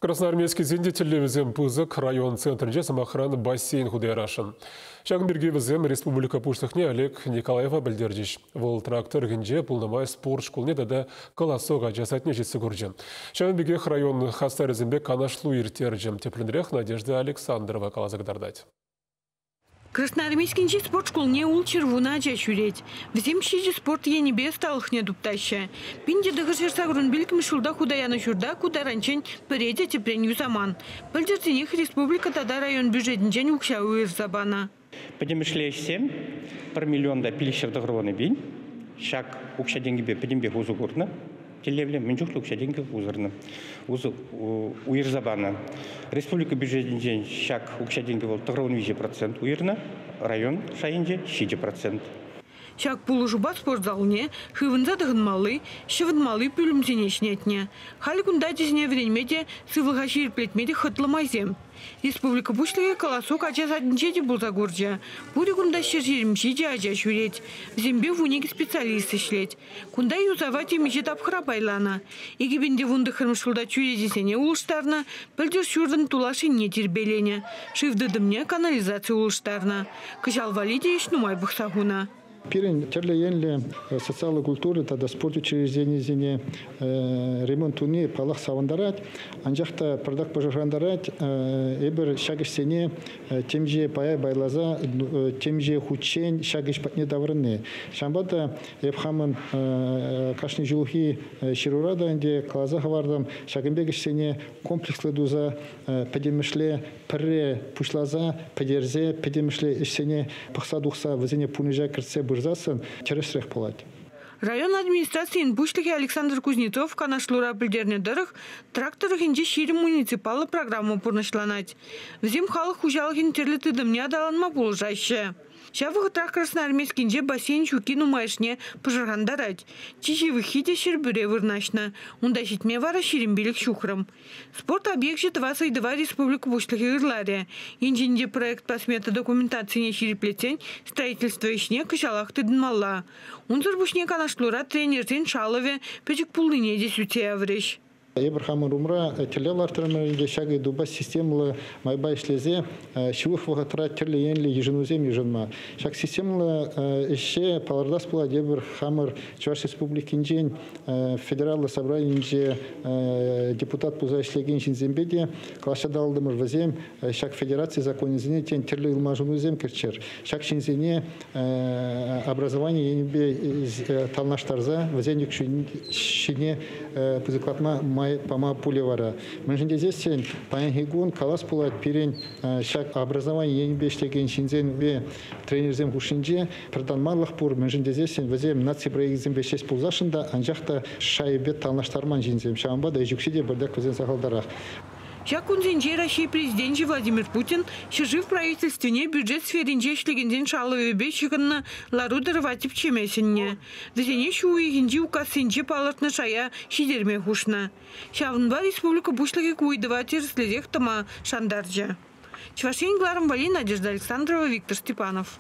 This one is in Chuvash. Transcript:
Красноармейскисен те тӗллевӗсем пысӑк. Район центрӗнче, сӑмахран, бассейн хута ярасшӑн. Ҫакӑн пирки вӗсем республика Пуҫлӑхне Олег Николаева пӗлтерчӗҫ. Вӑл Трак тӑрӑхӗнче пулнӑ май спорт шкулне тата Колосок ача садне ҫитсе курчӗ. Ҫавӑн пекех район хастарӗсемпе канашлу ирттерчӗ. Тӗплӗнрех Надежда Александрова каласа кӑтартать. Красноармейскинчи спорт шкулне ултҫӗр ача ҫӳрет. Вӗсем ҫичӗ спорт енӗпе ӑсталӑхне туптаҫҫӗ. 1985 ҫулта хута янӑ ҫурта ку таранччен пӗрре те тӗпрен юсаман. Пӗлтӗртенех республика тата район бюджетӗнчен укҫа уйӑрса панӑ. Пӗтӗмӗшле ӗҫсем 1 миллион та 590 пин. Ҫак укҫа-тенкӗпе пӗтӗмпех усӑ курнӑ. Тӗллевлӗ мӗн чухлӗ укҫа-тенкӗ усӑрнӑ, усӑ уйӑрса панӑ. Республика бюджетӗнчен ҫак укҫа-тенкӗ вӑл 93% уйӑрнӑ, район шайӗнче 7%. Ҫак пулӑшупа спорт залне хывӑнса тӑхӑнмалли, ҫӑвӑнмалли пӳлӗмсене ҫӗнетнӗ. Халь кунта ачасене вӗренме те, сывлӑха ҫирӗплетме те хӑтлӑ майсем. Республика Пуҫлӑхӗ Колосок ача садӗнче те пулса курчӗ. Пурӗ кунта 127 ача ҫӳрет. Вӗсемпе 12 специалист ӗҫлет. Кунта юсава темиҫе тапхӑра пайланӑ. 2019 ҫулта чӳречесене улӑштарнӑ, пӗлтӗр ҫуртӑн тулаш енне тирпейленӗ. Шыв тытӑмне канализаци улӑштарнӑ. Кӑҫал валли те ӗҫ нумай пӑхса хунӑ. Пирӗн тӗрлӗ енлӗ социаллӑ культура тата спорт учрежденийӗсене ремонт туни паллах савӑнтарать, анчах та пӑртак пӑшӑрхантарать. Эпир ҫак ӗҫсене темиҫе пая пайласа темиҫе хутчен ҫак ӗҫ патне таврӑнни. Ҫавӑнпа та эп хамӑн кашни ҫулхи ҫырура та ӗнтӗ каласа хӑвартӑм, ҫакӑн пек ӗҫсене комплекслӑ туса пӗтӗмӗшле пӗрре пуҫласа, пӗтерсе, пӗтӗмӗшле ӗҫсене пӑхса тухса вӗсене пурнӑҫа кӗртсе пырсассӑн тӗрӗсрех пулать. Район администрацийӗн пуҫлӑхӗ Александр Кузнецов канашлура пӗлтернӗ тӑрӑх, Трак тӑрӑхӗнче 20 муниципаллӑ программа пурнӑҫланать. Вӗсем халӑх хуҫалӑхӗн тӗрлӗ тытӑмне аталанма пулӑшаҫҫӗ. Ҫав вӑхӑтрах Красноармейскинче бассейн ҫукки нумайӑшне пӑшӑрхантарать. Чи ҫывӑххи те Ҫӗрпӳре вырнаҫнӑ. Унта ҫитме вара 25 ҫухрӑм. Спорт объекчӗ тӑвас ыйтӑва республика Пуҫлӑхӗ ырларӗ. Енчен те проектпа смета документацине ҫирӗплетсен строительство ӗҫне кӑҫалах тытӑнмалла. Унсӑр пуҫне канашлура тренерсен шалӑвӗ пӗчӗк пулнине те сӳтсе яврӗҫ. Эпир хамӑр умра тӗллев лартрӑмӑр ӗнтӗ, ҫак ыйтупа системӑллӑ майпа ӗҫлесе ҫывӑх вӑхӑтра тӗрлӗ енлӗ йышӑнусем йышӑнма. Ҫак системӑллӑ ӗҫе палӑртас пулать эпир хамӑр Чӑваш Республикинчен федераллӑ собранийӗнче депутат пулса ӗҫлекен ҫынсемпе те калаҫса татӑлтӑмӑр. Вӗсем ҫак федераци законӗсене тен тӗрлӗ ылмашӑнусем кӗртчӗр. Ҫак ҫынсене образовани енӗпе танлаштарса вӗсен ҫине пысӑклатма май пама пулӗ вара. Мӗншӗн тесессӗн паянхи кун калас пулать пирӗн ҫак образовани енӗпе ӗҫлекен ҫынсемпе тренерсем хушшинче пӗртанмарлӑх пур. Мӗншӗн тесессӗн вӗсем наци проекчӗсемпе ӗҫлес пулсассӑн та, анчах та шайӗпе танлаштарман ҫынсем. Ҫавӑнпа та ӗҫ укҫи те пӗртак вӗсен сахалтарах. Ҫак кунсенче Раҫҫей Президенчӗ Владимир Путин ҫӗршыв правительствине бюджет сферинче ӗҫлекенсен шалӑвӗпе ҫыхӑннӑ лару-тӑрӑва тӗпчеме сӗннӗ. Вӗсене ҫу уйӑхӗнчи указсенче палӑртнӑ шая ҫитерме хушнӑ. Ҫавӑнпа республика Пуҫлӑхӗ ку ыйтӑва тӗрӗслесех тӑма шантарчӗ. Чӑваш Ен кӑларӑм валли Надежда Александрова, Виктор Степанов.